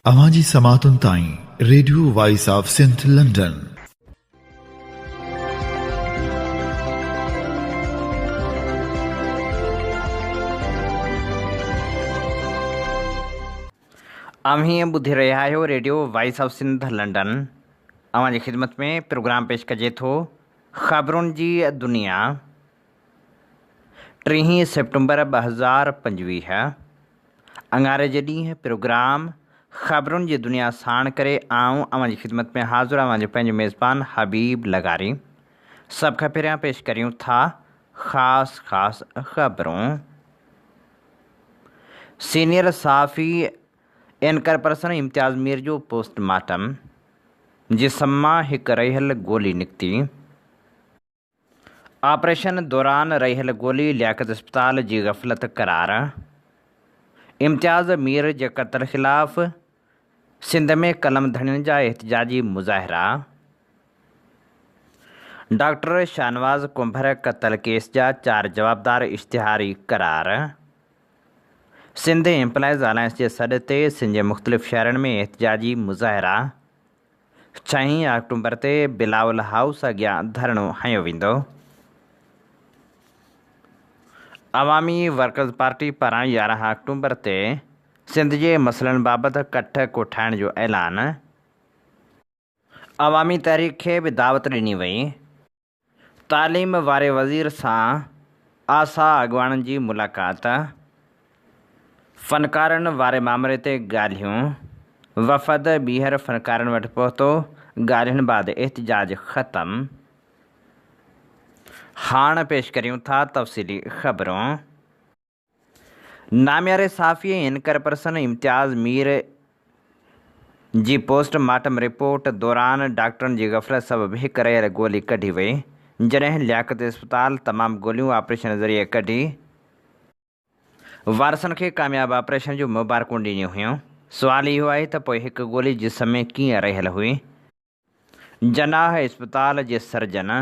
اوهان جي سماعتن تائين radio voice of Sindh London. اوهين ٻڌي رهيا آهيو radio voice of Sindh London. اوهان جي خدمت ۾ پروگرام پيش ڪجي ٿو خبرن جي دنيا ٽيهين سيپٽمبر 2025 اڱاري جي ڏينهن پروگرام خبرن جي دنيا ساڻ ڪري آئون اوهان جي خدمت ۾ حاضر اوهان جو پنهنجو ميزبان حبيب لغاري. سڀ کان پهريان پيش ڪريون ٿا خاص خاص خبرون. سينيئر صحافي اينڪر پرسن امتياز مير جو پوسٽ مارٽم، جسم مان هڪ رهيل گولي نڪتي. آپريشن دوران رهيل گولي لياقت اسپتال جي غفلت قرار، امتياز مير جي قتل خلاف سنڌ ۾ قلم ڌڻين جا احتجاجي مظاهرا، ڊاڪٽر شاهنواز ڪنڀر قتل ڪيس جا چار جوابدار اشتهاري قرار، سنڌ ايمپلائيز الائنس جي سڏ تي سنڌ جي مختلف شهرن ۾ احتجاجي مظاهرا. ڇهين آڪٽومبر تي بلاول هائوس اڳيان ڌرڻو هنيو ويندو. عوامي ورڪرز پارٽي پاران 11 آڪٽومبر تي سنڌ جي مسئلن بابت ڪٺ ڪوٺائڻ جو اعلان. عوامي تحريڪ کي به دعوت ڏني وئي. تعليم واري وزير سان آسا اڳواڻن جي ملاقات، فنڪارن واري مامري تي ڳالهيون، وفد ٻيهر فنڪارن وٽ پهتو، ڳالهين بعد احتجاج ختم. هاڻ پيش ڪريون ٿا تفصيلي خبرون. نامياري صحافي ۽ اينڪر پرسن امتياز مير جي پوسٽ مارٽم رپورٽ دوران ڊاڪٽرن جي غفلت سبب هڪ رهيل گولي ڪڍي وئي، جڏهن لياقت اسپتال تمام گوليون آپريشن ذريعي ڪڍي وارثن کي ڪامياب آپريشن جون مبارڪون ڏنيون هيون. سوال اهو آهي ته پوء هڪ گولي جسم ۾ ڪيئن رهيل هئي؟ جناح اسپتال جي سرجن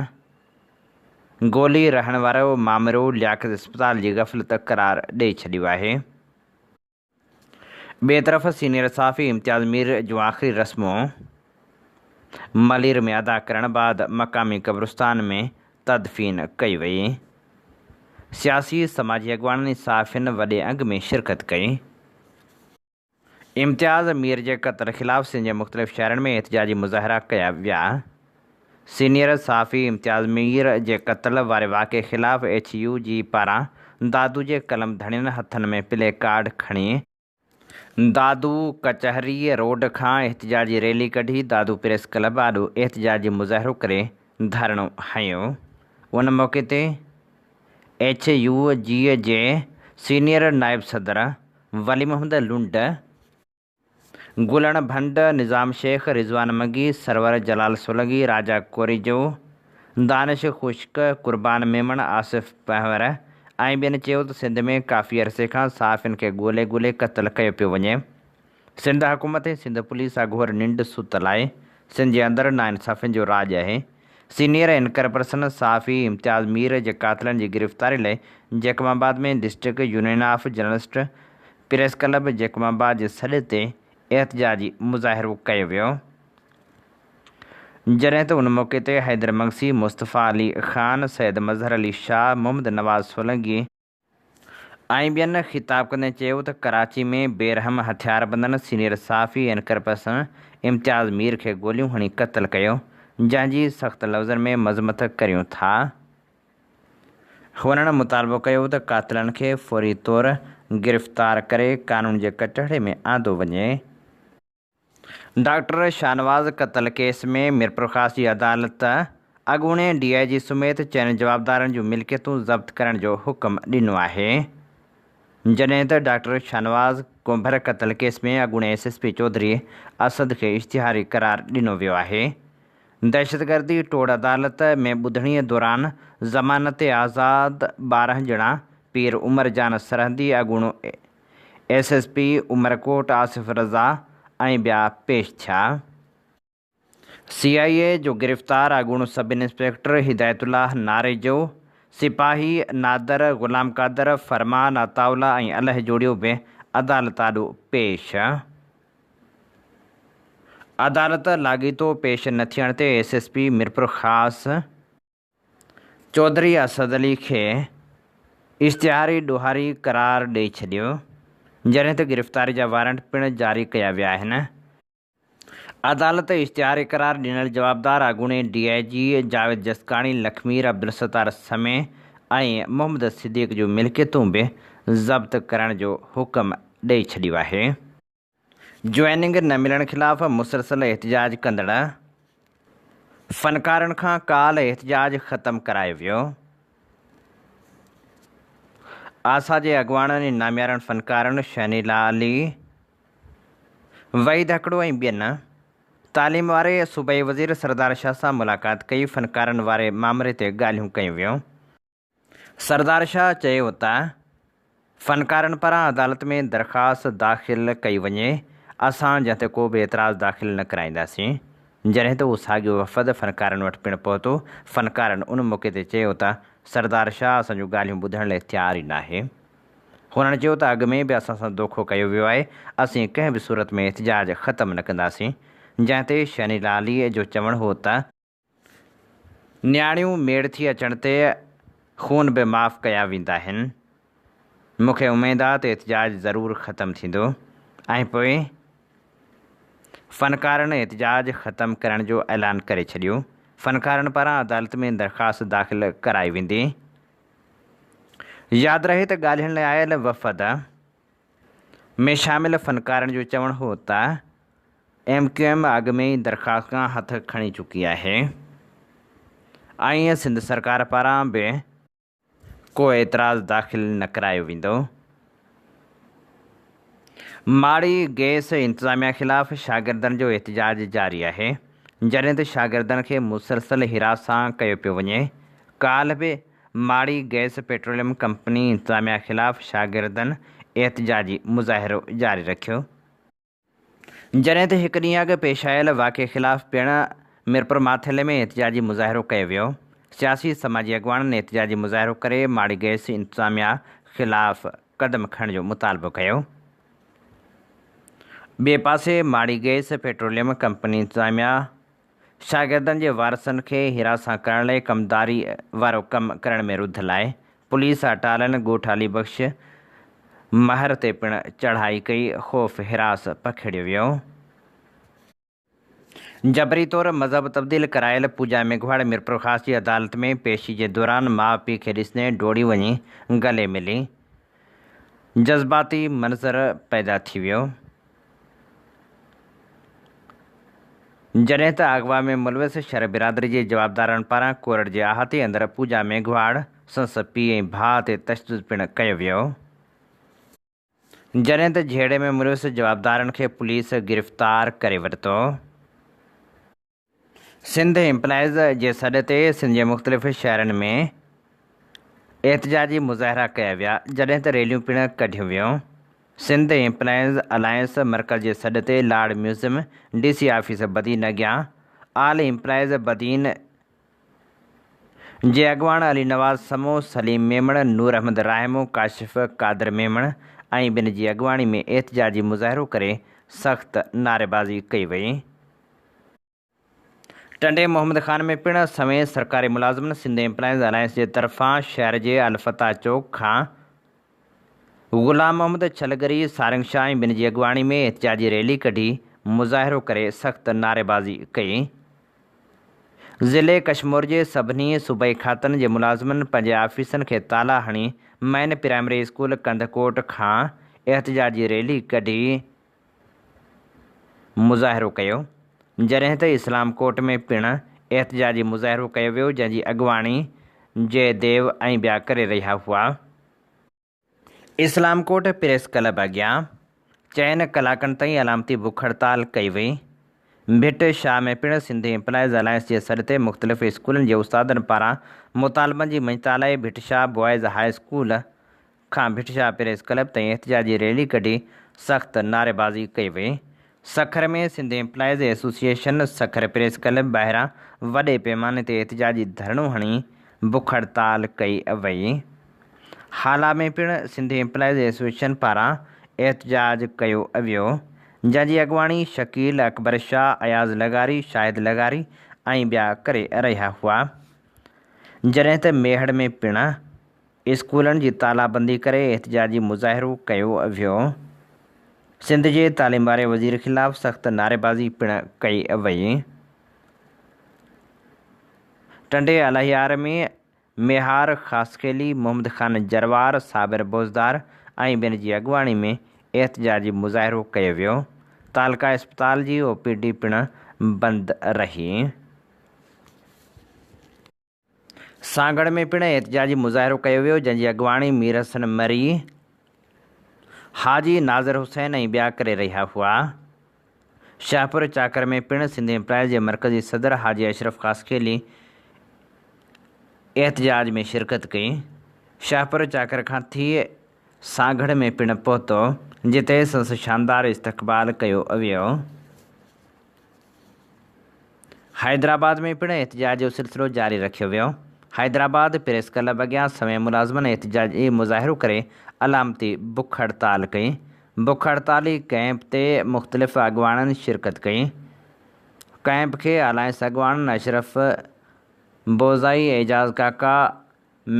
گولي رهڻ وارو مامرو لياقت اسپتال جي غفلت قرار ڏئي ڇڏيو آهي. ٻئي طرف سينيئر صحافي امتياز مير جون آخري رسمون ملير ۾ ادا ڪرڻ بعد مقامي قبرستان ۾ تدفين ڪئي وئي. سياسي سماجي اڳواڻن ۽ صحافين وڏي انگ ۾ شرڪت ڪئي. امتياز مير جي قتل خلاف سنڌ جي مختلف شهرن ۾ احتجاجي مظاهرا ڪيا ويا. سينيئر صحافي امتياز مير جي قتل واري واقعي خلاف ايڇ يو جي پاران دادو جي قلم ڌڻين هٿن ۾ پلي ڪارڊ کڻي دادو ڪچهري روڊ کان احتجاجي ريلي ڪڍي دادو پريس ڪلب آڏو احتجاجي مظاهرو ڪري ڌرڻو هنيو. ان موقعي تي ايڇ يو جي جي سينيئر نائب صدر ولي محمد لنڊ، گلڻ ڀنڊ، نظام شيخ، رضوان منگي، سرور جلال سولنگي، راجا ڪوريجو، دانش خشڪ، قربان ميمڻ، آصف پنهور ۽ ٻين چيو ته سنڌ ۾ ڪافي عرصي کان صحافين کي ڳولي ڳولي قتل ڪيو پيو وڃي، سنڌ حڪومت ۽ سنڌ پوليس اگهور ننڊ ستل آهي، سنڌ جي اندر ناانصافين جو راڄ آهي. سينيئر اينڪر پرسن صحافي امتياز مير جي قاتلن جي گرفتاري لاء Jacobabad ۾ district union of journalist press club Jacobabad جي سڏ تي احتجاجي مظاهرو ڪيو ويو جڏهن ته ان موقعي تي حيدر مگسي، مصطفيٰ علي خان، سيد مظهر علي شاهه، محمد نواز سولنگي، ۽ ٻين خطاب ڪندي چيو ته ڪراچي ۾ بي رحم هٿياربندن سينيئر صحافي اينڪر پرسن امتياز مير کي گوليون هڻي قتل ڪيو جنهن جي سخت لفظن ۾ مذمت ڪريون ٿا. هنن مطالبو ڪيو ته قاتلن کي فوري طور گرفتار ڪري قانون جي ڪٽهڙي ۾ آندو وڃي. ڊاڪٽر شاهنواز قتل ڪيس ۾ ميرپورخاص جي عدالت اڳوڻي ڊي I جي سميت چئن جوابدارن جون ملڪيتون ضبط ڪرڻ جو حڪم ڏنو آهي. جڏهن ته ڊاڪٽر شاهنواز ڪنڀر قتل ڪيس ۾ اڳوڻي S S P Chaudhry Asad کي اشتهاري قرار ڏنو ويو آهي. دهشتگردي ٽوڙ عدالت ۾ ٻڌڻي دوران ضمانت تي آزاد 12 ڄڻا پير عمر جان سرهندي، اڳوڻو S S P Umerkot Asif Raza ۽ ٻيا پيش ٿيا. سي آء اي جو گرفتار اڳوڻو سب انسپيڪٽر هدايت الله ناريجو، سپاهي نادر، غلام قادر، فرمان، عطاء الله ۽ الهه جوڙيو به عدالت آڏو پيش. عدالت لاڳيتو پيش نه ٿيڻ تي S S P Mirpurkhas Chaudhry Asad Ali کي اشتهاري ڏوهاري قرار ڏئي ڇڏيو، جڏهن ته گرفتاري جا وارنٽ پڻ جاري ڪيا ويا آهن. عدالت اشتهاري قرار ڏنل جوابدار اڳوڻي ڊي I جي جاويد جسڪاڻي، لکمير عبدالستار سمي ۽ محمد صديق جون ملڪيتون به ضبط ڪرڻ جو حڪم ڏئي ڇڏيو آهي. جوائننگ نه ملڻ خلاف مسلسل احتجاج ڪندڙ فنڪارن کان ڪالهه احتجاج ختم ڪرايو ويو. آسا جي اڳواڻن ۽ ناميارن فنڪارن شهنيلا علي، وحيد هڪڙو ۽ ٻين تعليم واري صوبائي وزير سردار شاهه سان ملاقات ڪئي، فنڪارن واري مامري تي ڳالهيون ڪيون ويون. سردار شاهه چيو ته فنڪارن پاران عدالت ۾ درخواست داخل ڪئي وڃي، اسان جنهن تي ڪو به اعتراض داخل نه ڪرائينداسين. جڏهن ته اهو ساڳيو وفد فنڪارن وٽ پڻ پهتو، فنڪارن ان موقعي تي چيو ته سردار شاهه اسان جون ڳالهيون ٻڌڻ لاء تيار ئي ناهي. هنن چيو ته اڳ ۾ به اسان سان دوکو ڪيو ويو آهي، اسين ڪنهن به صورت ۾ احتجاج ختم نه ڪنداسين. جنهن تي شهنيلا علي جو چوڻ هو ته. نياڻيون ميڙ ٿي اچڻ تي خون به معاف ڪيا ويندا آهن. مون کي اميد آ ته احتجاج ضرور ختم ٿيندو ۽ پوء فنڪارن احتجاج ختم ڪرڻ جو اعلان ڪري ڇڏيو. فنڪارن پاران عدالت ۾ درخواست داخل ڪرائي ويندي. ياد رهي ته ڳالهين لاء آيل وفد ۾ شامل فنڪارن جو چوڻ هو ته ايم ڪيو ايم اڳ ۾ ئي درخواست کان هٿ کڻي چڪي آهي ۽ سنڌ سرڪار پاران به ڪو اعتراض داخل نه ڪرايو ويندو. ماڙي گئس انتظاميا خلاف شاگردن جو احتجاج جاري آهي، جڏهن ته شاگردن کي مسلسل هراسان ڪيو پيو وڃي، ڪالهه به ماڙي گئس پيٽروليم ڪمپني انتظاميا خلاف شاگردن احتجاجي مظاهرو جاري رکيو. جڏهن ته هڪ ڏينهن اڳ پيش آيل واقعي خلاف پڻ ميرپور ماٿيلي ۾ احتجاجي مظاهرو ڪيو ويو. سياسي سماجي اڳواڻن احتجاجي مظاهرو ڪري ماڙي گئس انتظاميا خلاف قدم کڻڻ جو مطالبو ڪيو. ٻئي پاسي ماڙي گئس پيٽروليم ڪمپني انتظاميا شاگردن جي وارثن کي هراسان ڪرڻ لاء ڪمداري وارو ڪم ڪرڻ ۾ رڌل آهي. پوليس اٽالن ڳوٺ علي بخش مهر تي پڻ چڙهائي ڪئي، خوف هراس پکيڙيو ويو. جبري طور مذهب تبديل ڪرايل پوجا ميگهواڙ ميرپورخاص جي عدالت ۾ پيشي جي دوران ماء پيء کي ڏسندي ڊوڙي وڃي گلي ملي، جذباتي منظر پيدا ٿي ويو. جڏهن ته اغوا ۾ ملوث شر برادري جي جوابدارن پاران ڪورٽ جي احاطي اندر پوجا ميگهواڙ، سندس پيء ۽ ڀاء تي تشدد پڻ ڪيو ويو. جڏهن ته جهيڙي ۾ ملوث جوابدارن کي پوليس گرفتار ڪري ورتو. سنڌ ايمپلائيز جي سڏ تي سنڌ جي مختلف شهرن ۾ احتجاجي مظاهرا ڪيا ويا، جڏهن ته ريليون پڻ ڪڍيون ويون. سنڌ ايمپلائيز الائنس مرڪز جي سڏ تي Lar museum, D C office Badin اڳيان آل ايمپلائيز بدين جي اڳواڻ علي نواز سمون، سليم ميمڻ، نور احمد راهمون، ڪاشف قادر ميمڻ ۽ ٻين جي اڳواڻي ۾ احتجاجي مظاهرو ڪري سخت نعريبازي ڪئي وئي. ٽنڊي محمد خان ۾ پڻ سوين سرڪاري ملازمن سنڌ ايمپلائيز الائنس جي طرفان شهر جي الفتاح چوڪ کان غلام محمد ڇلگري، سارنگ شاهه ۽ ٻين جي اڳواڻي ۾ احتجاجي ريلي ڪڍي مظاهرو ڪري سخت نعريبازي ڪئي. ضلعي ڪشمور جي سڀني صوبائي کاتن جي ملازمن پنهنجي آفيسن کي تالا هڻي مين پرائمري اسڪول ڪنڌڪوٽ کان احتجاجي ريلي ڪڍي مظاهرو ڪيو، جڏهن ته اسلام ڪوٽ ۾ پڻ احتجاجي مظاهرو ڪيو ويو، جنهن جي اڳواڻي جئه ديو ۽ ٻيا ڪري رهيا هئا. اسلام ڪوٽ پريس ڪلب اڳيان چئن ڪلاڪن تائين علامتي بک هڙتال ڪئي وئي. ڀٽ شاهه ۾ پڻ سنڌ ايمپلائيز الائنس جي سڏ تي مختلف اسڪولن جي استادن پاران مطالبن جي مڃتا لاء Bhit Shah boys high school کان ڀٽ شاهه پريس ڪلب تائين احتجاجي ريلي ڪڍي سخت نعريبازي ڪئي وئي. Sukkur ۾ Sindh employees association Sukkur press club ٻاهران وڏي پيماني تي احتجاجي ڌرڻو هڻي بک هڙتال ڪئي وئي. هالا ۾ پڻ سنڌ ايمپلائيز ايسوسيئيشن پاران احتجاج ڪيو ويو. جنهن جي اڳواڻي شڪيل اڪبر شاهه، اياز لغاري، شاهد لغاري ۽ ٻيا ڪري رهيا هئا. جڏهن ته ميهڙ ۾ پڻ اسڪولن جي تالا بندي ڪري احتجاجي مظاهرو ڪيو ويو. سنڌ جي تعليم واري وزير خلاف سخت نعريبازي پڻ ڪئي وئي. ٽنڊي الهيار ۾ ميهار خاصخيلي، محمد خان جروار، صابر بوزدار ۽ ٻين جي اڳواڻي ۾ احتجاجي مظاهرو ڪيو ويو. تعلقه اسپتال جي او پي ڊي پڻ بند رهي. سانگهڙ ۾ پڻ احتجاجي مظاهرو ڪيو ويو، جنهن جي اڳواڻي مير حسن مري، حاجي ناظر حسين ۽ ٻيا ڪري رهيا هئا. شاهپور چاڪر ۾ پڻ سنڌ ايمپلائيز جي مرڪزي صدر حاجي اشرف خاصخيلي احتجاج ۾ شرڪت ڪئي. شاهپور چاڪر کان ٿي سانگهڙ ۾ پڻ پهتو، جتي سندس شاندار استقبال ڪيو ويو. حيدرآباد ۾ پڻ احتجاج جو سلسلو جاري رکيو ويو. حيدرآباد پريس ڪلب اڳيان سوين ملازمن احتجاجي مظاهرو ڪري علامتي بک هڙتال ڪئي. بک هڙتالي ڪئمپ تي مختلف اڳواڻن شرڪت ڪئي. ڪئمپ کي الائنس اڳواڻن اشرف بوزائي، اعجاز ڪاڪا،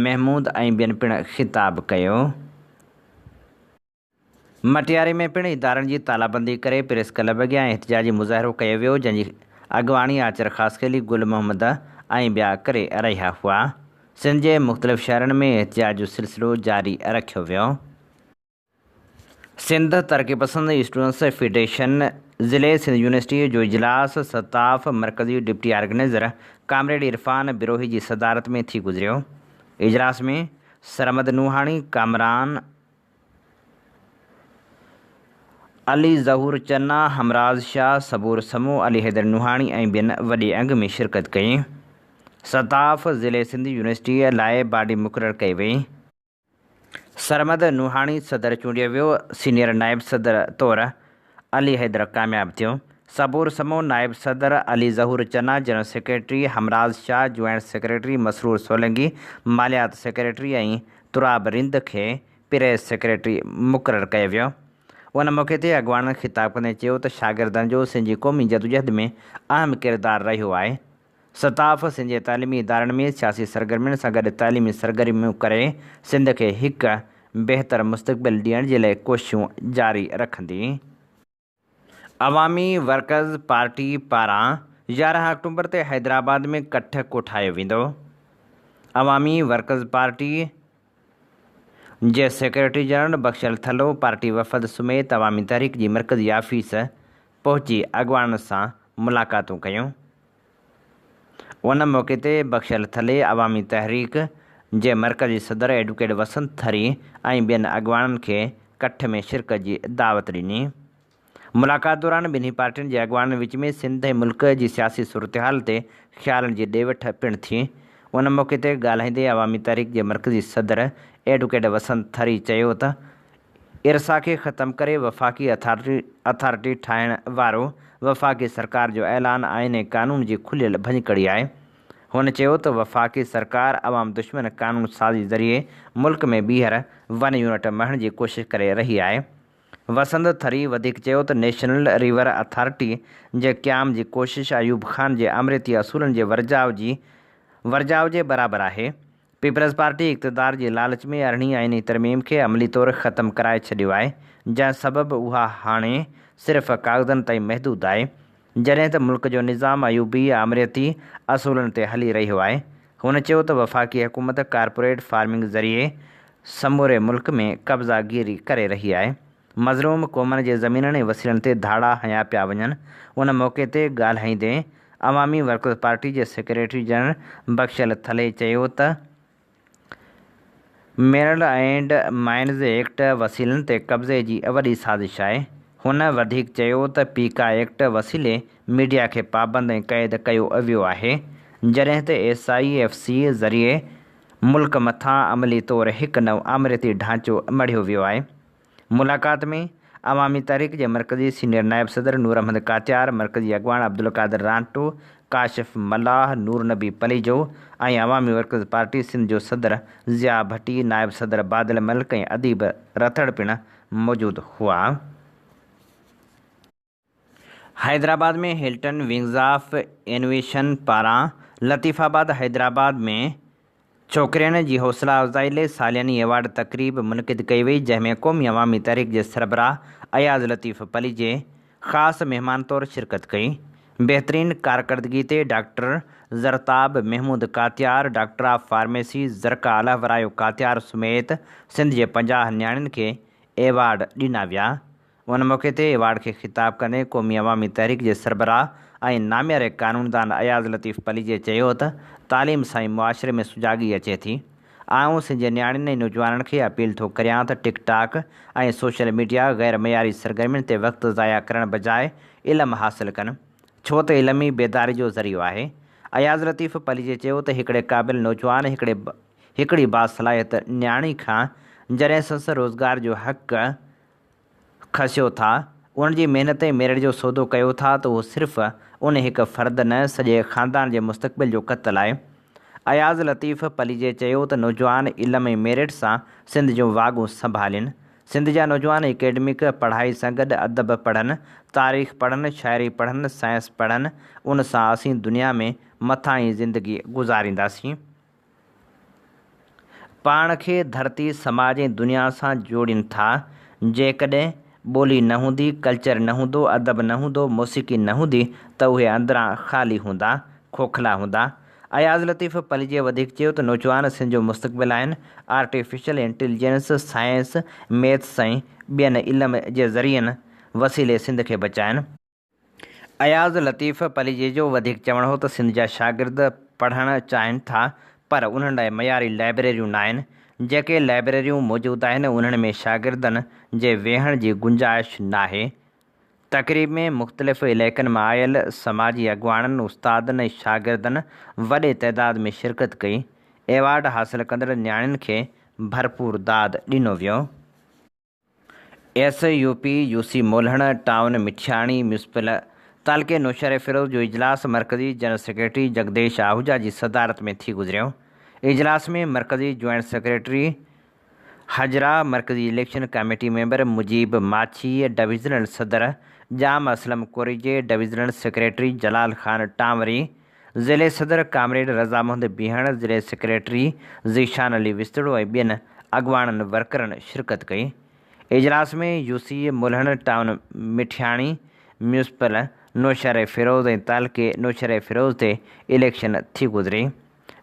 محمود ۽ ٻين پڻ خطاب ڪيو. مٽياري ۾ پڻ ادارن جي تالابندي ڪري پريس ڪلب اڳيان احتجاجي مظاهرو ڪيو ويو، جنهن جي اڳواڻي آچر خاصخيلي، گل محمد ۽ ٻيا ڪري رهيا هئا. سنڌ جي مختلف شهرن ۾ احتجاج جو سلسلو جاري رکيو ويو. سنڌ ترقي پسند اسٽوڊنٽس فيڊريشن ضلعي سنڌ يونيورسٽي جو اجلاس ستاف مرڪزي deputy organizer comrade Irfan Brohi جي صدارت ۾ ٿي گذريو. اجلاس ۾ سرمد نوحاڻي، ڪامران علي ظهور چنا، همراز شاهه، صبور سمون، علي حيدر نوحاڻي ۽ ٻين وڏي انگ ۾ شرڪت ڪئي. ستاف ضلعي سنڌ يونيورسٽيء لاء باڊي مقرر ڪئي وئي. سرمد نوحاڻي صدر چونڊيو ويو، سينيئر نائب صدر طور علي حيدر ڪامياب ٿيو. صبور سمون نائب صدر، Ali Zahoor Channa general secretary, Hamraz Shah joint secretary, Masroor Solangi ماليات سيڪريٽري ۽ تراب رند کي پريس سيڪريٽري مقرر ڪيو ويو. ان موقعي تي اڳواڻن خطاب ڪندي چيو ته شاگردن جو سنڌ جي قومي جدوجهد ۾ اهم ڪردار رهيو آهي. ستاف سنڌ جي تعليمي ادارن ۾ سياسي سرگرمين سان گڏ تعليمي سرگرميون ڪري سنڌ کي هڪ بهتر مستقبل ڏيڻ جي لاء ڪوششون جاري رکندي. عوامي ورڪرز پارٽي پاران 11 آڪٽومبر تي حيدرآباد ۾ ڪٺ ڪوٺايو ويندو. عوامي ورڪرز پارٽي جي سيڪريٽري جنرل بخشل ٿلهو پارٽي وفد سميت عوامي تحريڪ جي مرڪزي آفيس پهچي اڳواڻن سان ملاقاتون ڪيون. ان موقعي تي بخشل ٿلهي عوامي تحريڪ جي مرڪزي صدر ايڊوڪيٽ وسنت ٿري ۽ ٻين اڳواڻن کي ڪٺ ۾ شرڪت جي دعوت ڏني. ملاقات دوران ٻنهي پارٽين جي اڳواڻن وچ ۾ سنڌ ۽ ملڪ جي سياسي صورتحال تي خيالن جي ڏي وٺ پڻ ٿي. ان موقعي تي ڳالهائيندي عوامي تحريڪ جي مرڪزي صدر ايڊوڪيٽ وسنت ٿري چيو ته ارسا کي ختم ڪري وفاقي اٿارٽي ٺاهڻ وارو وفاقي سرڪار جو اعلان آئين ۽ قانون جي کليل ڀڃڪڙي آهي. هن چيو ته وفاقي سرڪار عوام دشمن قانون سازي ذريعي ملڪ ۾ ٻيهر ون يونٽ مڙهڻ جي ڪوشش ڪري رهي آهي. وسند ٿري وڌيڪ چيو ته نيشنل ريور اٿارٽي جي قيام جي ڪوشش ايوب خان جي آمريتي اصولن جي ورجاء جي ورجاء جي برابر آهي. پيپلز پارٽي اقتدار جي لالچ ۾ ارڙهين آئيني ترميم کي عملي طور ختم ڪرائي ڇڏيو آهي جنهن سبب اها هاڻي صرف ڪاغذن تائين محدود آهي جڏهن ته ملڪ جو نظام ايوبي آمريتي اصولن تي هلي رهيو آهي. هن چيو ته وفاقي حڪومت ڪارپوريٽ فارمنگ ذريعي سموري ملڪ ۾ قبضا گيري ڪري رهي آهي، مظلوم قومن جي زمينن ۽ وسيلن تي ڌاڙا هنيا پيا وڃن. ان موقعي تي ڳالهائيندي عوامي ورڪرز پارٽي جي سيڪريٽري جنرل بخشل ٿلهي چيو ته منرل اينڊ مائنز ايڪٽ وسيلن تي قبضي جي وڏي سازش آهي. هن وڌيڪ چيو ته پيڪا ايڪٽ وسيلي ميڊيا کي پابند ۽ قيد ڪيو ويو آهي، جڏهن ته ايس I F C ذريعي ملڪ مٿان عملي طور هڪ نئون آمريتي ڍانچو مڙهيو ويو آهي. ملاقات ۾ عوامي تحريڪ جي مرڪزي سينيئر نائب صدر نور احمد ڪاتيار، مرڪزي اڳواڻ عبدالقادر رانٽو، ڪاشف ملاح، نور نبي پليجو ۽ عوامي ورڪرز پارٽي سنڌ جو صدر ضياء ڀٽي، نائب صدر بادل ملڪ ۽ اديب رٿڙ پڻ موجود هئا. Hyderabad ۾ Hilton wings of innovation پاران لطيف آباد حيدرآباد ۾ ڇوڪرين جي حوصلا افزائي لئي سالياني ايوارڊ تقريب منعقد ڪئي وئي جنهن ۾ قومي عوامي تحريڪ جي سربراهه اياز لطيف پليجي خاص مهمان طور شرڪت ڪئي. بهترين ڪارڪردگي تي doctor Zartab Mehmood Katiar, doctor of pharmacy Zarqa Allahwarayo Katiar سميت سنڌ جي 50 نياڻين کي ايوارڊ ڏنا ويا. ان موقعي تي ايوارڊ کي خطاب ڪندي قومي عوامي تحريڪ جي سربراهه ۽ نامياري قانوندان اياز لطيف پليجي چيو ته تعليم سان ئي معاشري ۾ سجاڳي اچي ٿي. آئون سنڌ جي نياڻين ۽ نوجوانن کي اپيل ٿو ڪريان ته ٽڪ ٽاڪ ۽ سوشل ميڊيا غير معياري سرگرمين تي وقت ضايع ڪرڻ بجاء علم حاصل ڪن ڇو ته علم ئي بيداري جو ذريعو آهي. اياز لطيف پليجي چيو ته هڪڙي قابل نوجوان هڪڙي هڪڙي باصلاحيت نياڻي کان جڏهن سنس روزگار جو حق کسيو ٿا، ان جي محنت ۽ ميرٽ جو سودو ڪيو ٿا ته اهو صرف ان هڪ فرد نه سڄي خاندان جي مستقبل جو قتل آهي. اياز لطيف پليجي چيو ته نوجوان علم ۽ ميرٽ سان سنڌ جون واڳون سنڀالين، سنڌ جا نوجوان اڪيڊمڪ پڙهائي سان گڏ ادب پڙهن، تاريخ پڙهن، شاعري پڙهن، سائنس پڙهن، ان سان اسين دنيا ۾ مٿاهين زندگي گذارينداسين. پاڻ کي ڌرتي، سماج ۽ دنيا سان جوڙين ٿا. جيڪڏهن ٻولي نه هوندي، ڪلچر نه هوندو، ادب نه هوندو، موسيقي نه هوندي ته اهي اندران خالي هوندا، کوکلا هوندا. اياز لطيف پليجي وڌيڪ چيو ته نوجوان سنڌ جو مستقبل آهن، آرٽيفيشل انٽيليجنس، سائنس، ميٿس ۽ ٻين علم جي ذريعن وسيلي سنڌ کي بچائين. اياز لطيف پليجي جو وڌيڪ چوڻ هو ته سنڌ جا شاگرد پڙهڻ چاهين ٿا پر انهن لاء معياري لائبريريون ناهن، جيڪي لائبريريون موجود آهن انهن ۾ شاگردن جي ويهڻ جي گنجائش ناهي. تقريب ۾ مختلف علائقن مان آيل سماجي اڳواڻن، استادن ۽ شاگردن وڏي تعداد ۾ شرڪت ڪئي. ايوارڊ حاصل ڪندڙ نياڻين کي ڀرپور داد ڏنو ويو. S U P U C Molhan town Mithiani municipal تعلقي نوشهريفيروز جو اجلاس مرڪزي جنرل سيڪريٽري جگديش آهوجا جي صدارت ۾ ٿي گذريو. اجلاس ۾ مرڪزي جوائنٽ سيڪريٽري حجرا، مرڪزي election committee member Mujeeb Machhi, divisional صدر ڄام اسلم ڪوريجي، ڊويزنل سيڪريٽري جلال خان ٽانوري، ضلعي صدر ڪامريڊ رضا محمد بيهڻ، ضلعي سيڪريٽري ذيشان علي وسطڙو ۽ ٻين اڳواڻن ورڪرن شرڪت ڪئي. اجلاس ۾ U C Molhan town Mithiani municipal Naushahro Feroze ۽ تعلقي نوشهريفيروز تي اليڪشن ٿي گذري.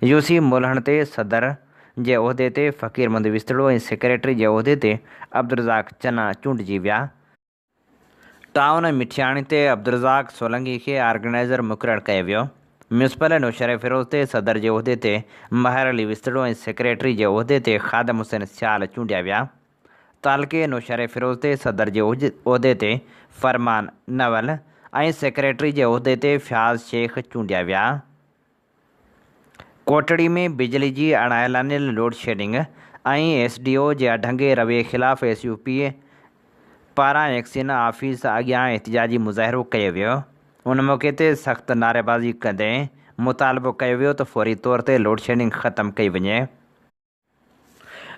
يو سي مولهڻ تي صدر جي عهدي تي فقير محمد وسطڙو ۽ سيڪريٽري جي عهدي تي عبدالرزاق چنا چونڊجي ويا. ٽائون مٺياڻي تي عبدالرزاق سولنگي کي آرگنائيزر مقرر ڪيو ويو. ميونسپل نوشهريفيروز تي صدر جي عهدي تي مهر علي وسطڙو ۽ سيڪريٽري جي عهدي تي خادم حسين سيال چونڊيا ويا. تعلقي نوشهريفيروز تي صدر جي عهدي تي فرمان نول ۽ سيڪريٽري جي عهدي تي فياض شيخ چونڊيا ويا. ڪوٽڙي ۾ بجلي جي اڻاعلانيل لوڊشيڊنگ ۽ ايس ڊي او جي اڍنگي رويي خلاف ايس يو پي پاران ايڪسين آفيس اڳيان احتجاجي مظاهرو ڪيو ويو. ان موقعي تي سخت نعريبازي ڪندي مطالبو ڪيو ويو ته فوري طور تي لوڊشيڊنگ ختم ڪئي وڃي.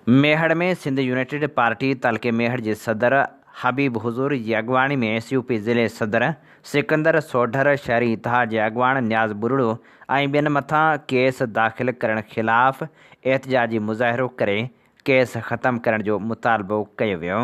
ميهڙ ۾ سنڌ يونائيٽيڊ پارٽي تعلقي ميهڙ جي صدر حبيب حضوري جي اڳواڻي ۾ ايس يو پي ضلعي صدر سڪندر سوڍر، شهري اتحاد جي اڳواڻ نياز ٻرڙو ۽ ٻين مٿان ڪيس داخل ڪرڻ خلاف احتجاجي مظاهرو ڪري ڪيس ختم ڪرڻ جو مطالبو ڪيو ويو.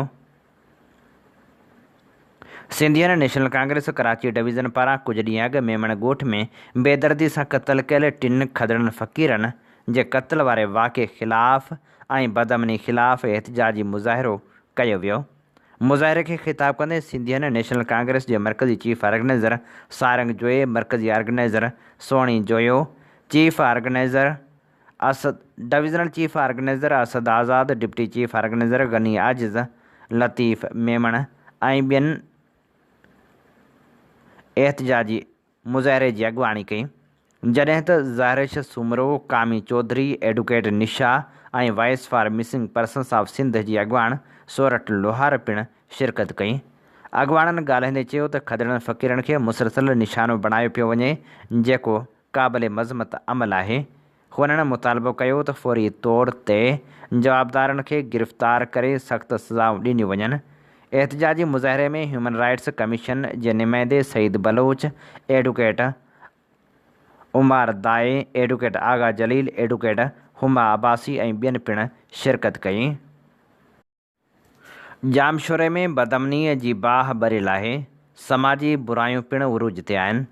سنڌين نيشنل ڪانگريس ڪراچي ڊويزن پاران ڪجهه ڏينهن اڳ ميمڻ ڳوٺ ۾ بيدردي سان قتل ڪيل ٽن کدڙن فقيرن جي قتل واري واقعي خلاف ۽ بدامني خلاف احتجاجي مظاهرو ڪيو ويو. مظاهري کي خطاب ڪندي سنڌين نيشنل ڪانگريس جي مرڪزي چيف آرگنائيزر سارنگ جويي، مرڪزي organizer Sohni Joyo, chief organizer Asad, divisional chief organizer Asad Azad, deputy chief organizer Ghani Ajiz, Latif Memon ۽ ٻين احتجاجي مظاهري جي اڳواڻي ڪئي، جڏهن ته Zahrish Soomro, Kami Chaudhry, advocate Nisha ۽ voice for missing persons of Sindh جي اڳواڻ سورٺ لوهار پڻ شرڪت ڪئي. اڳواڻن ڳالهائيندي چيو ته کدڙن فقيرن کي مسلسل نشانو بڻايو پيو وڃي، جيڪو قابل مذمت عمل آهي. هنن مطالبو ڪيو ته فوري طور تي جوابدارن کي گرفتار ڪري سخت سزائون ڏنيون وڃن. احتجاجي مظاهري ۾ هيومن رائٽس ڪميشن جي نمائندي سعيد بلوچ، ايڊوڪيٽ عمار دائي، ايڊوڪيٽ آغا جليل، ايڊوڪيٽ هما عباسي ۽ ٻين پڻ شرڪت ڪئي. ڄامشوري ۾ بدامنيء جي باهه ٻريل آهي، سماجي برايون پڻ عروج تي آهن.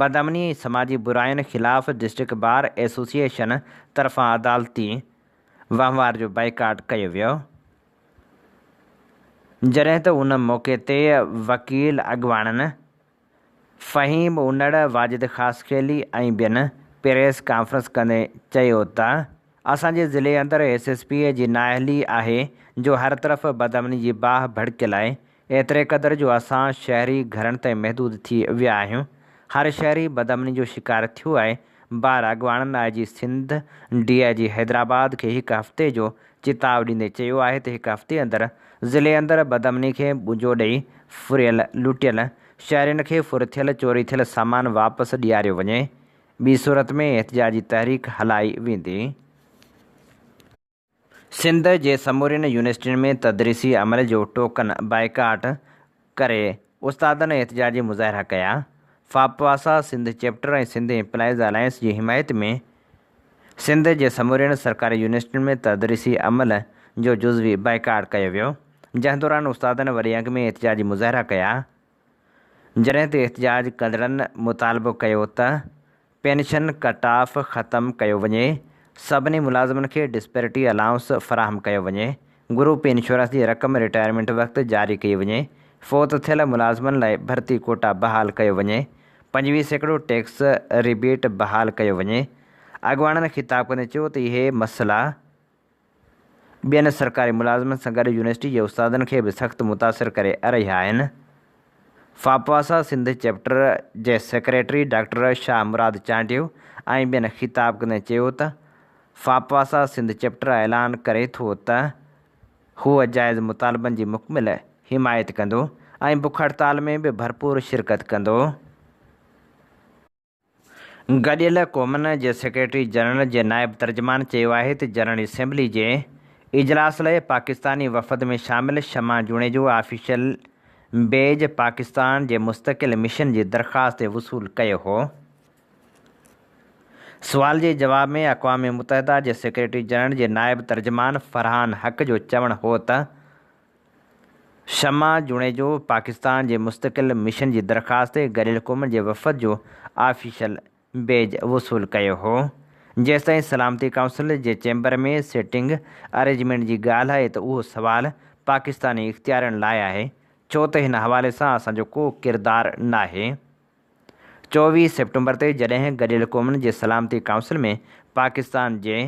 بدامني ۽ سماجي براين خلاف ڊسٽرڪٽ بار ايسوسيئيشن طرفان عدالتي وهنوار جو بائيڪاٽ ڪيو ويو. جڏهن ته ان موقعي تي وڪيل اڳواڻن فهيم انڙ، واجد خاصخيلي ۽ ٻين پريس ڪانفرنس ڪندي چيو ته اسان جي ضلعي اندر ايس ايس پي جي نااهلي آهي جو هر طرف بدامني جي باهه ڀڙڪيل آهي ايتري قدر جو اسان شهري گهرن تائين محدود ٿي ويا آهيون هر شهري بدامني جو شڪار ٿيو آهي بار اڳواڻن I G Sindh, D I G Hyderabad کي هڪ هفتي جو چتاء ڏيندي چيو آهي ته هڪ هفتي اندر ضلعي اندر بدامني کي ٻنجو ڏئي ڦريل لٽيل شهرين کي ڦر ٿيل چوري ٿيل سامان واپس ڏياريو وڃي ٻي صورت ۾ احتجاجي تحريڪ هلائي ويندي. سنڌ جي سمورين يونيورسٽين ۾ تدريسي عمل جو ٽوڪن بائيڪاٽ ڪري استادن احتجاجي مظاهرا ڪيا. FAPUASA Sindh chapter ۽ Sindh employees alliance جي حمايت ۾ سنڌ جي سمورين سرڪاري يونيورسٽين ۾ تدريسي عمل جو جزوي بائيڪاٽ ڪيو ويو، جنهن دوران استادن وڏي انگ ۾ احتجاجي مظاهرا ڪيا، جڏهن ته احتجاج ڪندڙن مطالبو ڪيو ته پينشن ڪٽ آف ختم ڪيو وڃي، سڀني ملازمن کي ڊسپيرٽي الائونس فراهم ڪيو وڃي، گروپ انشورنس جي رقم رٽائرمينٽ وقت جاري ڪئي وڃي، فوت ٿيل ملازمن لاء ڀرتي ڪوٽا بحال ڪيو وڃي، 25% ٽيڪس ريبيٽ بحال ڪيو وڃي. اڳواڻن خطاب ڪندي چيو ته اهي مسئلا ٻين سرڪاري ملازمن سان گڏ يونيورسٽي جي استادن کي به سخت متاثر ڪري رهيا آهن. فاپواسا سنڌ چيپٽر جي سيڪريٽري ڊاڪٽر شاهه مراد چانڊيو ۽ ٻين خطاب ڪندي چيو ته فاپواسا سنڌ چيپٽر اعلان ڪري ٿو ته هو جائز مطالبن جي مڪمل حمايت ڪندو ۽ بک هڙتال ۾ به ڀرپور شرڪت ڪندو. گڏيل قومن جي سيڪريٽري جنرل جي نائب ترجمان چيو آهي ته جنرل اسيمبلي جي اجلاس لاء پاڪستاني وفد ۾ شامل شمع جوڻيجو آفيشل بيج پاڪستان جي مستقل مشن جي درخواست تي وصول ڪيو هو. سوال جي جواب ۾ اقوام متحده جي سيڪريٽري جنرل جي نائب ترجمان فرحان حق جو چوڻ هو ته شمع جوڻيجو پاڪستان جي مستقل مشن جي درخواست تي گڏيل قومن جي وفد جو آفيشل بيج وصول ڪيو هو، جيستائين سلامتي ڪائونسل جي چيمبر ۾ سيٽنگ ارينجمينٽ جي ڳالهه آهي ته اهو سوال پاڪستاني اختيارين لاء آهي ڇو ته هن حوالي سان اسان جو ڪو ڪردار ناهي. 24 سيپٽمبر تي جڏهن گڏيل قومن جي سلامتي ڪائونسل ۾ پاڪستان جي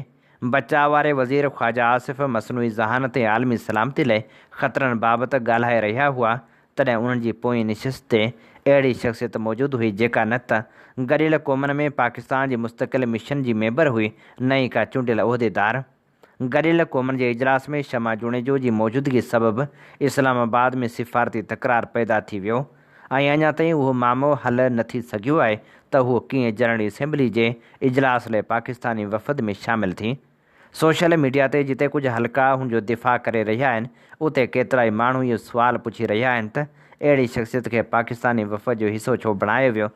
بچاء واري وزير خواجه آصف مصنوعي ذهانت ۽ عالمي سلامتي لاء خطرن بابت ڳالهائي رهيا هئا تڏهن انهن جي پوئين نشست تي اهڙي شخصيت موجود هئي جيڪا نه ته گڏيل قومن ۾ پاڪستان جي مستقل مشن جي ميمبر هئي نه ئي ڪا چونڊيل عهديدار. گڏيل قومن جي اجلاس ۾ شمع جوڻيجو جي موجودگي سبب اسلام آباد ۾ سفارتي تڪرار پيدا ٿي ويو ۽ اڃا تائين اهو معامو حل نه ٿي سگهيو آهي ته هوء ڪيئن جنرل اسيمبلي جي اجلاس لاء پاڪستاني وفد ۾ شامل ٿي. سوشل ميڊيا تي جتي ڪجهه حلقا هن جو دفاع ڪري رهيا آهن اتي ڪيترائي ماڻهو اهو سوال پڇي رهيا آهن ته اهڙي شخصيت کي پاڪستاني وفد جو حصو ڇو بڻايو ويو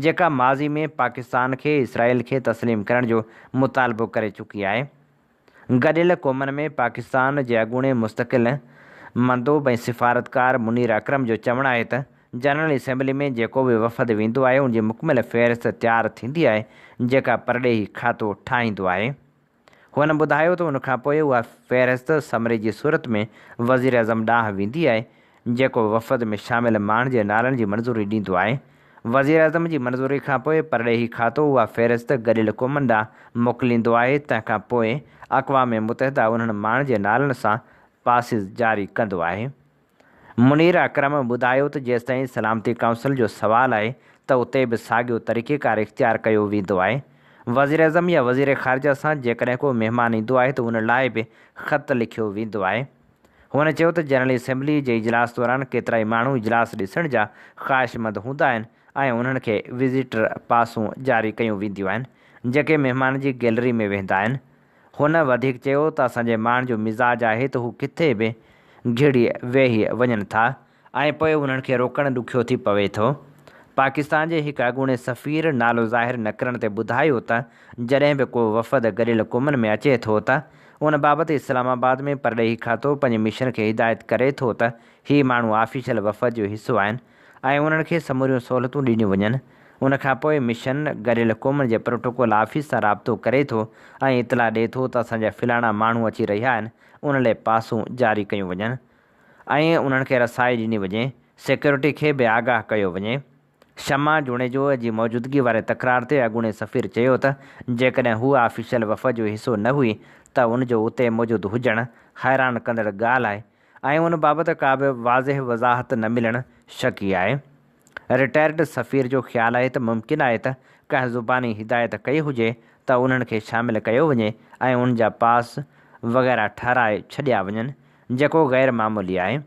جيڪا ماضي ۾ پاڪستان کي اسرائيل کي تسليم ڪرڻ جو مطالبو ڪري چڪي آهي. گڏيل قومن ۾ پاڪستان جي اڳوڻي مستقل مندوب ۽ سفارتڪار منير اڪرم جو چوڻ آهي ته جنرل اسيمبلي ۾ جيڪو به وفد ويندو آهي ان جي مڪمل فهرست تيار ٿيندي آهي جيڪا پرڏيهي کاتو ٺاهيندو آهي. هن ٻڌايو ته ان کانپوء اها فهرست سمري جي صورت ۾ وزيراعظم ڏانهن ويندي آهي، جيڪو وفد ۾ شامل ماڻهن جي نالن جي منظوري ڏيندو آهي. وزيراعظم جي منظوري کانپوء پرڏيهي کاتو اها فهرست گڏيل قومن ڏانهن موڪليندو آهي، تنهن کانپوء اقوام متحده انهن ماڻهن جي نالن سان پاسز جاري ڪندو آهي. منير اڪرم ٻڌايو ته جيستائين سلامتي ڪائونسل جو سوال آهي ته اتي به ساڳيو طريقيڪار اختيار ڪيو ويندو آهي. وزيراعظم يا وزير خارجه سان جيڪڏهن ڪو مهمان ايندو آهي ته ان لاء به خط لکيو ويندو آهي. هن چيو ته جنرل اسيمبلي جي اجلاس دوران ڪيترائي ماڻهو اجلاس ڏسڻ جا خواهشمند هوندا آهن ۽ انهن کي وزيٽر پاسون جاري ڪيون وينديون آهن جيڪي مهمان جي گيلري ۾ ويهندا آهن. هن وڌيڪ چيو ته اسان جي ماڻهن جو مزاج آهي ته هو ڪٿي به گهڙي ويهي وڃن ٿا ۽ پوء انهن کي روڪڻ ڏکيو ٿي پوي ٿو. پاڪستان جي هڪ اڳوڻي سفير نالو ظاهر نه ڪرڻ تي ٻڌايو ته جڏهن به ڪو وفد گڏيل قومن ۾ اچي ٿو ته ان بابت اسلام آباد ۾ پرڏيهي کاتو پنهنجي مشن کي هدايت ڪري ٿو ته هي ماڻهو آفيشل وفد جو حصو آهن ۽ انهن کي سموريون سهولتون ڏنيون وڃن. ان کانپوء مشن گڏيل قومن جي پروٽوڪول آفيس سان رابطو ڪري ٿو ۽ اطلاع ڏئي ٿو ته اسان جا فلاڻا ماڻهو اچي رهيا آهن ان لئه پاسون جاري ڪيون وڃن ۽ انهن کي رسائي ڏني وڃي، سيڪيورٽي کي به آگاهه ڪيو وڃي. شمع جوڻيجو جي موجودگي واري تڪرار تي اڳوڻي سفير چيو ته جيڪڏهن هوء آفيشل وفد جو حصو نه هئي ته ان جو اتي موجود هجڻ حيران ڪندڙ ڳالهه آهي ۽ ان بابت ڪا به واضح وضاحت نه ملڻ شڪي آهي. رٽائرڊ سفير جو خيال آهي ته ممڪن آهي ته ڪنهن زباني هدايت ڪئي هجي ته انهن کي شامل ڪيو وڃي ۽ ان جا پاس وغيره ٺهرائي ڇڏيا وڃن جيڪو غير معمولي آهي.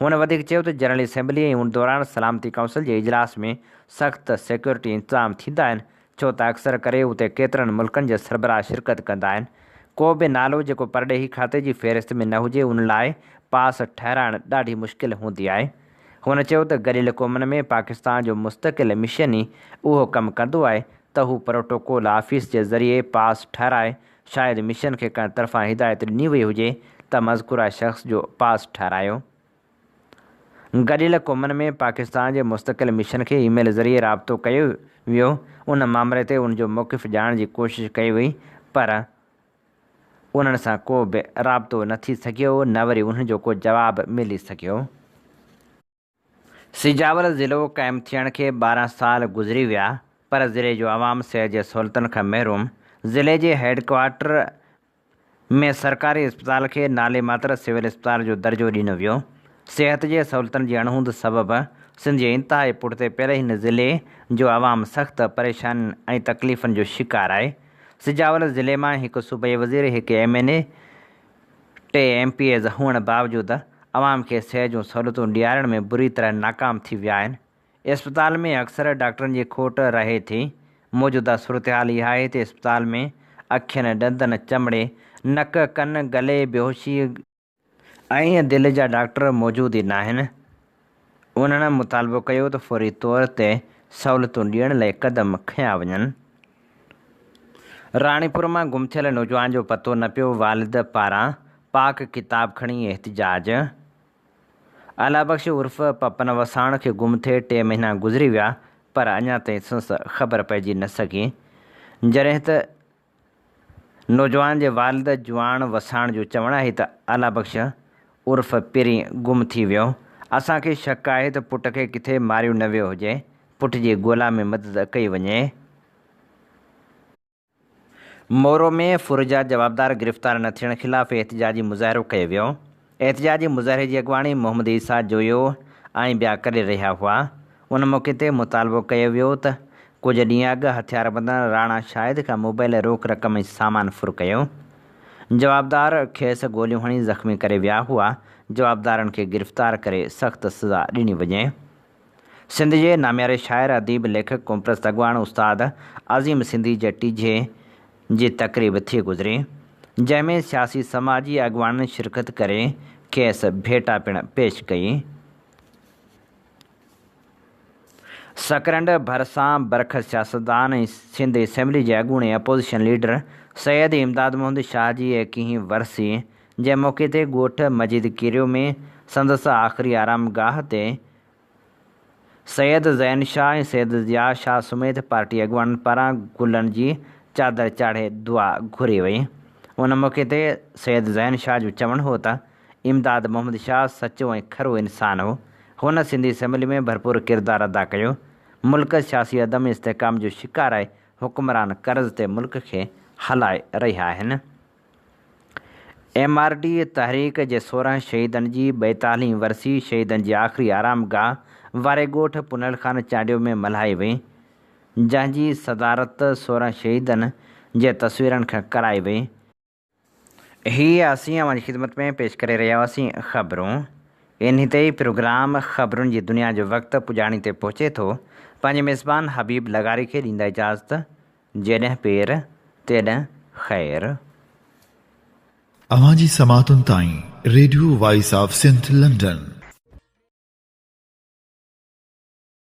هن وڌيڪ چيو ته جنرل اسيمبلي ۽ ان دوران سلامتي ڪائونسل جي اجلاس ۾ سخت سيڪيورٽي انتظام ٿيندا آهن ڇو ته اڪثر ڪري اتي ڪيترن ملڪن جا سربراهه شرڪت ڪندا آهن. ڪو به نالو جيڪو پرڏيهي کاتي جي فهرست ۾ نه هجي ان لاء پاس ٺهرائڻ ڏاڍي مشڪل هوندي آهي. هن چيو ته گڏيل قومن ۾ پاڪستان جو مستقل مشن ئي اهو ڪم ڪندو آهي ته هو پروٽوڪول آفيس جي ذريعي پاس ٺهرائي، شايد مشن کي ڪنهن طرفان هدايت ڏني وئي هجي ته مذڪوره شخص جو پاس ٺهرايو. گڏيل قومن ۾ پاڪستان جي مستقل مشن کي اي ميل ذريعي رابطو ڪيو ويو، ان مامري تي ان جو موقف ڄاڻڻ جي ڪوشش ڪئي وئي پر انهن سان ڪو به رابطو نه ٿي سگهيو نه وري انهن جو ڪو جواب ملي سگهيو. سجاول ضلعو قائم ٿيڻ کي 12 سال گذري ويا پر ضلعي جو عوام صحت جي سهولتن کان محروم، ضلعي جي هيڊ ڪوارٽر ۾ سرڪاري اسپتال کي نالي ماتر سول اسپتال جو درجو ڏنو ويو، صحت جي سهولتن جي اڻهوند سبب سنڌ جي انتهائي پٺتي پيل هن ضلعي جو عوام سخت پريشانين ۽ تڪليفن جو شڪار آهي. سجاول ضلعي مان هڪ صوبائي وزير، هڪ ايم اين اي، ٽي ايم پي ايز هئڻ باوجود عوام کي صحت جون سهولتون ڏيارڻ ۾ بري طرح ناڪام ٿي ويا آهن. اسپتال ۾ اڪثر ڊاڪٽرن جي کوٽ رهي ٿي. موجوده صورتحال اها آهي ته اسپتال ۾ اکين، ڏندن، چمڙي، نڪ، ڪن، گلي، بيهوشي، ۽ دل جا ڊاڪٽر موجود ئي ناهن. انهن مطالبو ڪيو ته فوري طور تي سهولتون ڏيڻ لاء قدم کنيا وڃن. راڻيپور مان گم ٿيل نوجوان جو پتو نه پيو، والد پاران پاڪ ڪتاب کڻي احتجاج. الله بخش عرف پپن وساڻ کي گم ٿئي ٽي مهينا گذري ويا پر اڃا تائين سندس خبر پئجي نه سگهي. جڏهن ته نوجوان جي والد جواڻ وساڻ جو چوڻ آهي ته الله بخش عرف پرين گم ٿي ويو، اسان کي شڪ آهي ته پٽ کي ڪٿي ماريو نه ويو هجي، پٽ جي ڳولا ۾ مدد ڪئي وڃي. مورو ۾ ڦر جا جوابدار گرفتار نه ٿيڻ خلاف احتجاجي مظاهرو ڪيو ويو. احتجاجي مظاهري جي اڳواڻي محمد عيسيٰ جويو ۽ ٻيا ڪري رهيا هئا. ان موقعي تي مطالبو ڪيو ويو ته ڪجهه ڏينهن اڳ هٿياربندن راڻا شاهد کان موبائل، روڪ رقم ۽ سامان ڦر ڪيو. جوابدار کيس گوليون هڻي زخمي ڪري ويا هئا، جوابدارن کي گرفتار ڪري سخت سزا ڏني وڃي. سنڌ جي نامياري شاعر، اديب، ليکڪ، قومپرست اڳواڻ استاد عظيم سنڌي جي ٽيجهي جي تقريب ٿي گذري، جنهن ۾ سياسي سماجي اڳواڻن شرڪت ڪري کيس ڀيٽا پڻ پيش ڪئي. سڪرنڊ ڀرسان برک سياستدان ۽ سنڌ اسيمبلي جي اڳوڻي اپوزيشن ليڊر سيد امداد محمد شاهه جي ايڪيهين ورسي جي موقعي تي ڳوٺ مجيد ڪيريو ۾ سندس آخري آرامگاهه تي سيد زين شاهه ۽ سيد ضياء شاهه سميت پارٽي اڳواڻن پاران گلن جي چادر چاڙهي دعا گهري وئي. ان موقعي تي سيد زين شاهه جو چوڻ هو ته امداد محمد شاهه سچو ۽ کرو انسان هو، هن سنڌي اسيمبلي ۾ ڀرپور ڪردار ادا ڪيو، ملڪ سياسي عدم استحڪام جو شڪار آهي، حڪمران قرض تي ملڪ کي هلائي رهيا آهن. ايم آر ڊي تحريڪ جي 16 شهيدن جي ٻائيتالهين ورسي شهيدن جي آخري آرامگاهه واري ڳوٺ پنهل خان چانڊيو ۾ ملهائي وئي، جنهن جي صدارت 16 شهيدن جي تصويرن کان ڪرائي وئي. هي اسين اوهان جي خدمت ۾ پيش ڪري رهيا هئاسين خبرون. انهي تي ئي پروگرام خبرن جي دنيا جو وقت پڄاڻي تي پهچي ٿو. پنهنجي ميزبان حبيب لغاري کي ڏيندا اجازت. جيڏنهن پير، تيڏنهن خير. اوهان جي سماعتن تائين Radio voice of Sindh London.